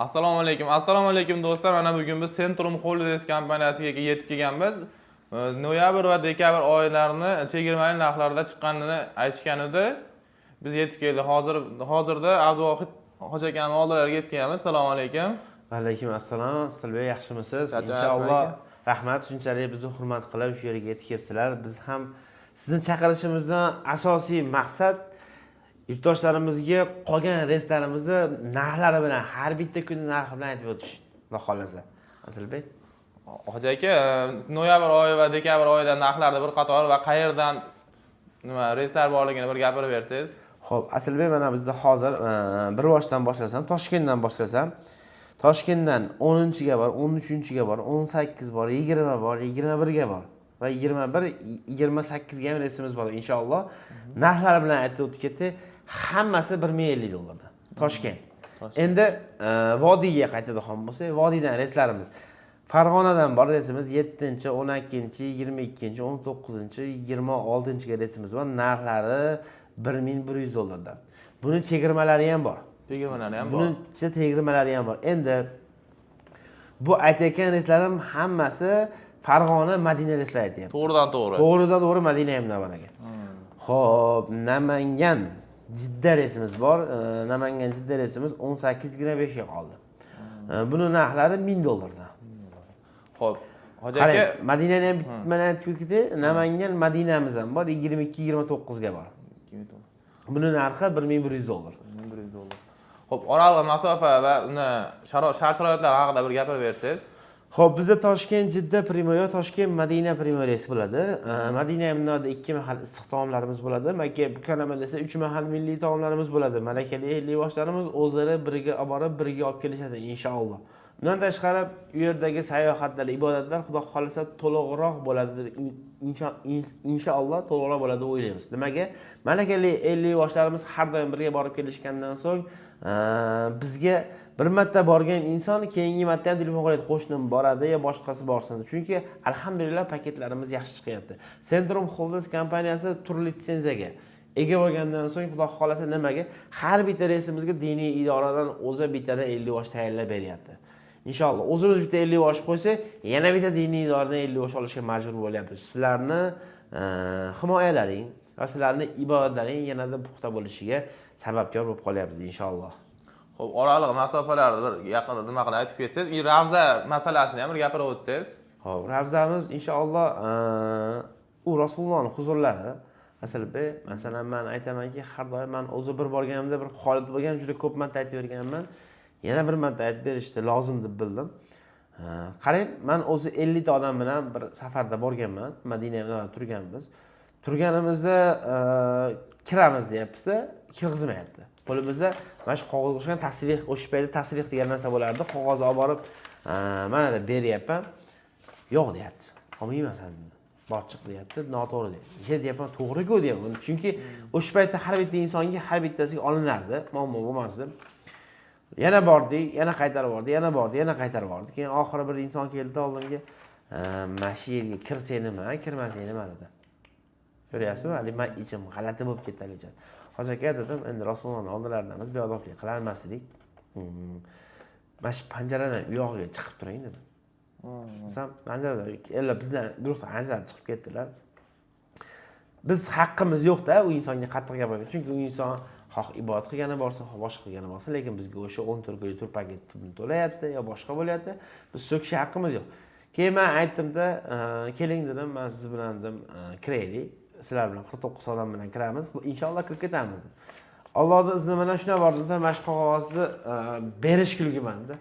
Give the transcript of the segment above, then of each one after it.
Assalomu alaykum, assalomu alaykum, do'stlar. Mana bugun biz Centrum Holidays kompaniyasiga yetib kelganmiz. Noyabr va dekabr oylarini chegirmali narxlarda chiqqanini aytishgan edi. Biz yetib keldik. Hozirda Abduvohid hoji akani oldilariga yetib kelganmiz. Assalomu alaykum. Alaykum assalom, Asilbek, yaxshimisiz? Charchamasmi, Inshaalloh. aka? Rahmat, shunchalik bizni hurmat qilib shu yerga yetib kelibsizlar. Biz ham sizni chaqirishimizdan asosiy maqsad yurtdoshlarimizga qolgan reyslarimizni narxlari bilan, har bitta kunni narxi bilan aytib o'tish, Xudo xohlasa. Asilbek. Hoji aka, noyabr oyi va dekabr oyida narxlarda bir qator va qayerdan nima reyslar borligini bir gapirib bersangiz. Xo'p, Asilbek, mana bizda hozir bir boshdan boshlasam, Toshkentdan boshlasam, Toshkentdan 10-ga bor, 13-ga bor, 18 bor, 20 bor, 21ga bor va 21, 28ga ham reysimiz bor inshaalloh. Narxlari bilan aytib o'tib ketdik. Hammasi 1050 dollardan. Toshkent. Endi vodiyga qaytadigan bo'lsak, vodiydan reyslarimiz: Farg'onadan bor reysimiz 7, 12, 22, 19, 26ga reysimiz bor. Narxlari 1100 dollardan. Buni chegirmalari ham bor. Chegirmalari ham bor. Buni ichida chegirmalari ham bor. Endi bu aytayotgan reyslarim hammasi Farg'ona, Madina reyslari aytyapman. To'g'ridan to'g'ri. To'g'ridan to'g'ri Madina Munavvaraga. Xo'p, Namangan, Jidda reysimiz bor. Namangan, Jidda reysimiz 18 25 ga qoldi. Buni narxlari 1000 dollardan. Xo'p, hoji Qarang, aka, Madinani ham mana aytib ketdik. Namangan, Madinamiz ham bor, 22 29 ga bor. Buni narxi 1100 dollar. 1100 dollar. Xo'p, oraliq masofa va uni shart sharoitlari haqida bir gapirib bersangiz. Xo'p, bizda Toshkent, Jidda прямой, Toshkent, Madina прямой reys bo'ladi. Madina Munavvarada ikki mahal issiq taomlarimiz bo'ladi. Makka Mukarramada esa uch mahal milliy taomlarimiz bo'ladi. Malakali ellikboshlarimiz o'zlari biriga olib borib, biriga olib kelishadi inshaalloh. Undan tashqari, u yerdagi sayohatlar, ibodatlar, Xudo xohlasa, to'liqroq bo'ladi deb inshaalloh to'liqroq bo'ladi deb o'ylaymiz. Nimaga? Malakali ellikboshlarimiz har doim birga borib kelishgandan so'ng bizga bir marta borgan inson keyingi marta ham telefon qiladi, qo'shnim boradi yo boshqasi borsin. Chunki alhamdulillah, paketlarimiz yaxshi chiqyapti. Centrum Holidays kompaniyasi turli litsenziyaga ega bo'lgandan so'ng, Xudo xohlasa, nimaga, har bitta reysimizga diniy idoradan o'zi bittadan 50 bosh tayinlab beryapti. Inshaalloh, o'zimiz bitta 50 bosh qo'ysak, yana bitta diniy idoradan 50 bosh olishga majbur bo'lyapmiz. Sizlarni himoyalaring va sizlarni ibodatlaring yanada puxta bo'lishiga sababkor bo'lib qolyapmiz inshaalloh. Xo'p, oraliq masofalarni bir yaqinda nima qilib aytib ketsangiz, и Ravza masalasini ham bir gapirib o'tsangiz. Xo'p, Ravzamiz inshaalloh, u Rasulullohning huzurlari. Asilbek, masalan, man aytamanki, har doim man o'zi bir borganimda bir holat bo'lgan, juda ko'p marta aytib berganman. Yana bir marta aytib berishni lozim deb bildim. Qarang, man o'zi 50 ta odam bilan bir safarda borganman, Madina turganmiz. Turganimizda kiramiz deyapmizda, kirgizmayapti. Qo'limizda mana shu qog'ozga o'xshagan tasrih, o'sha paytda tasrih degan narsa bo'lardi. Qog'ozni olib borib, mana deb beryapman. Yo'q deyapti. Olmayman san. Bor, chiq deyapti, noto'g'ri deyapti. Isha deyapman, to'g'ri-ku deyapman. Chunki o'sha paytda har bitta insonga, har bittasiga olinardi, muammo bo'lmasdi. Yana bordik, yana qaytarib yubordi, yana bordi, yana qaytarib yubordi. Keyin oxiri bir inson keldi oldimga, mana shu yerga kirsang nima, kirmasang nima dedi. Ko'ryapsizmi? Haligi man ichim g'alati bo'lib ketdi haligi. Hoji aka dedim, endi Rasulullohning oldilaridamiz, beodoblik qilolmas edik. Mana shu panjaradan u yog'iga chiqib turing dedim. Desam, panjaradan ella bizdan guruhdan ajralib chiqib ketdilar. Biz haqqimiz yo'qda u insonga qattiq gapirgan, chunki u inson xoh ibodat qilgani borsin, xoh boshqa qilgani borsin, lekin bizga o'sha 14 kunlik tur paket to'layapti yo boshqa bo'lyapti, biz so'kishga haqqimiz yo'q. Keyin man aytdimda, keling dedim, man siz bilan dedim, kiraylik, sizlar bilan 49 odam bilan kiramiz, inshaalloh kirib ketamiz dedim. Ollohni izni bilan shunday bordimda, mana shu qog'ozni berish kulgimanda,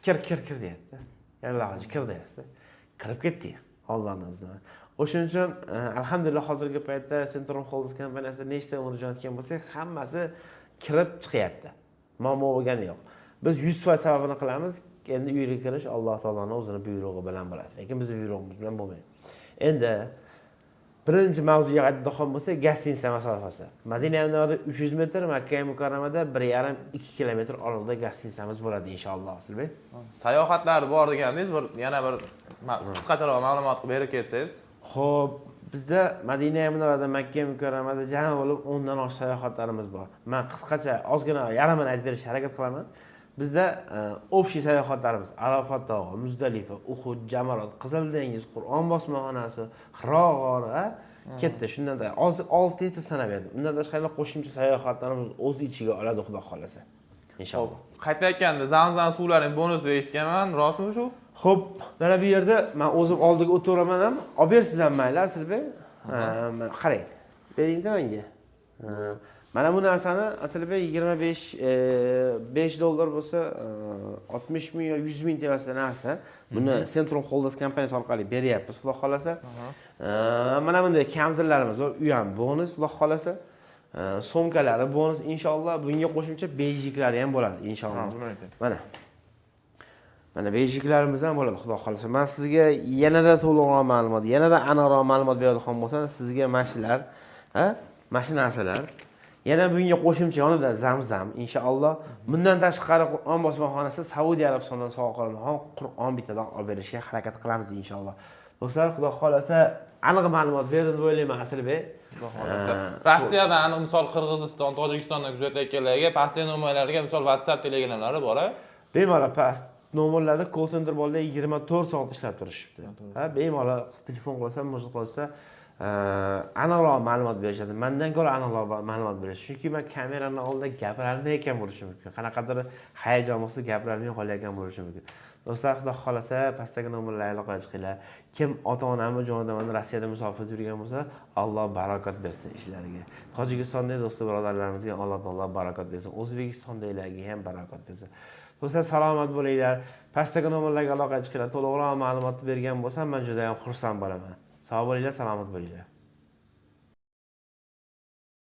kir, kir, kir deyapti, yalla hoji, kir deyapti, kirib ketdik Ollohni izni bilan. O'shaning uchun alhamdulillah, hozirgi paytda Centrum Holidays kompaniyasida nechta umr jo'natgan bo'lsak, hammasi kirib chiqyapti, muammo bo'lgani yo'q. Biz 100% sababini qilamiz, endi u yerga kirish Alloh taoloni o'zini buyrug'i bilan bo'ladi, lekin bizni buyrug'imiz bilan bo'lmaydi. Endi birinchi mavzuga qaytadigan bo'lsak, гостиница masofasi: Madina Munavvarada 300 metr, Makka Mukarramada 1,5-2 kilometr oraliqda гостиница miz bo'ladi inshaalloh, Asilbek. Sayohatlar bor degandingiz, bir yana bir qisqacharoq ma'lumot qilib berib ketsangiz. Xo'p, bizda Madina Munavvarada, Makka Mukarramada jami bo'lib 10dan oshiq sayohatlarimiz bor. Man qisqacha ozgina yarmini aytib berishga harakat qilaman. Bizda общий sayohatlarimiz: Arafat tog'i, Muzdalifa, Uhud, Jamarot, Qizil dengiz, Qur'on bosmaxonasi, Hiro g'ori, ha? Ketdi. Shundan hozir olti, yetti sanab berdim. Undan tashqari qo'shimcha sayohatlarimiz o'z ichiga oladi, xudo xohlasa, inshaalloh. Qaytayotganda Zamzam suvlarining bonusini eshitganman, rostmi shu? Ho'p, mana bu yerda man o'zim oldiga o'tiraman ham, olib bersiz ham, mayli, Asilbek. Ha, qarang, beringda manga. Ha, mana bu narsani, Asilbek, 25 $5 bo'lsa, 60 ming yo 100 ming tevasida narsa. Buni Centrum Holders kompaniyasi orqali beryapmiz, xudo xohlasa. Mana bunday kamzillarimiz bor, u ham bonus, xudo xohlasa. Sumkalari bonus, inshaalloh. Bunga qo'shimcha beyjiklari ham bo'ladi, inshaalloh. Mana beyjiklarimiz ham bo'ladi, xudo xohlasa. Man sizga yanada to'liqroq ma'lumot, yanada aniqroq ma'lumot beradigan bo'lsam, sizga mana shular, ha, mana shu narsalar, yana bunga qo'shimcha yonida Zamzam, inshaalloh. Bundan tashqari Qur'on bosmaxonasi Saudiya Arabistonidan sovg'a qilinadigan Qur'on bittadan olib berishga harakat qilamiz, inshaalloh. Do'stlar, xudo xohlasa, aniq ma'lumot berdim deb o'ylayman, Asilbek. Xudo xohlasa. Rossiyadan, aniq misol, Qirg'iziston, Tojikistondan kuzatayotganlarga pastdagi nomerlarga, misol, WhatsApp, Telegramlari bor, a? Bemalol past nomerlarda call center bolalar 24 soat ishlab turishibdi, ha. Bemalol telefon qilsa, murojaat qilsa, aniqroq ma'lumot berishadi, mandan ko'ra aniqroq ma'lumot berishadi, chunki man kamerani oldida gapirolmayotgan bo'lishim mumkin, qanaqadir hayajon bo'lsa, gapirolmay qolayotgan bo'lishim mumkin. Do'stlar, xudo xohlasa, pastdagi nomerlarga aloqaga chiqinglar. Kim ota onamni jo'nataman, Rossiyada musofirda yurgan bo'lsa, Alloh barakot bersin ishlariga. Tojikistondagi do'st birodarlarimizga Alloh taolo barakot bersin, O'zbekistondagilarga ham barakot bersin. Do'stlar, salomat bo'linglar. Pastdagi nomerlarga aloqaga chiqinglar. To'liqroq ma'lumot bergan bo'lsam, man juda ham xursand bo'laman. Sog' bo'linglar, salomat bo'linglar.